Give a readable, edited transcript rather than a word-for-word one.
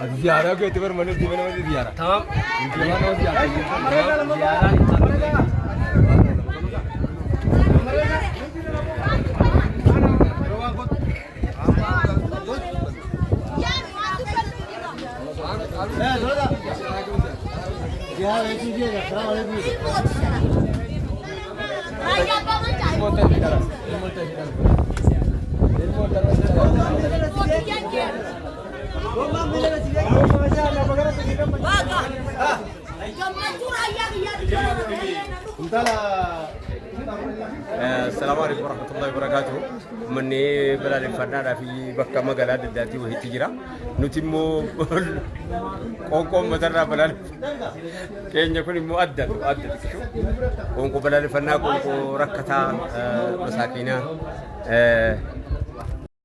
Ziyaaraa keetti bar malee diimana malee ziyaaraa. Tamam. Diimana malee ziyaaraa. Ziyaaraan Salaamu alaikum warahmatullahi wabarakatuh. Manni balaaleffannaadhaa fi bakka magaalaa adda addaatii wayiitti jira. Nuti immoo qoonqoo uummatarraa balaaleffanna. Keenya kun immoo adda adda xiqqishu. Qoonqoo balaaleffannaa, qoonqoo rakkataa, masaakiinaa.